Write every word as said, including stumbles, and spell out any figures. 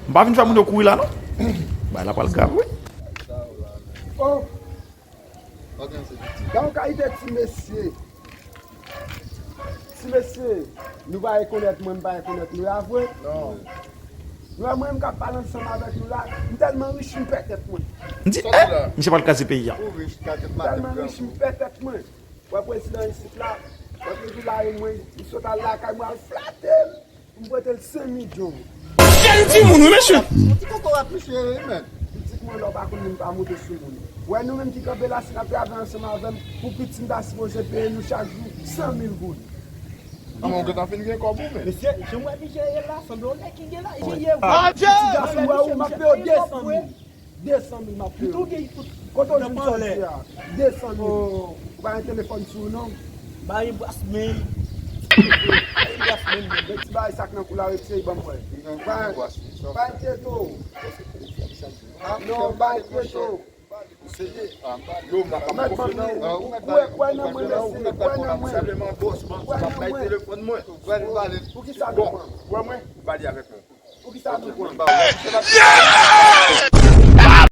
M pa vin fè moun yo kouri la non. Bagay la pral grav wi. Oh, gade yon kalite ti mesye. Ti mesye, nou pa rekonèt mwen, m pa rekonèt nou la vre. Non. Nou wè mwen menm k ap pale ansanm avèk nou la, m tèlman rich, m pè tèt mwen. M di, eh, misye pral kraze peyi a. Ou rich, kraze tèt. M tèlman rich, m pè tèt mwen. Wè prezidan isit la, wè prezidan la, e mwen, li sot al lakay mwen, al flate m. M prete l senk milyon. Jèn timoun wi mesye. Ti koko ap misye wi menm. Pitit mwen, lè w pa konn moun pa monte sou moun. Wè nou menm ki kanpe la, si n ap travay ansanm avè m, pou pitit m ta sipoze peye nou chak jou san mil goud. Kòman w gentan fin gen kòb ou menm? Mesye, jan m wè misye ye la, sanble yon nèg ki gen lajan. Ti gason, wè ou, m ap peye w de san mil. De san mil m ap peye w. Kote w jwenn sa w di a? De san mil. Ou pa gen telefòn sou ou non? Ba e bras men. Ba e bras men. Men ti bagay sa k nan kou la, retire l ban m wè. Pa pa enkyete w. Non, pa enkyete w. Mèt ban m li. Kwè, kwè nan mwen mesye, kwè nan mwen. Kwè nan mwen. Poukisa nou pran? Kwè mwen. Poukisa nou pran?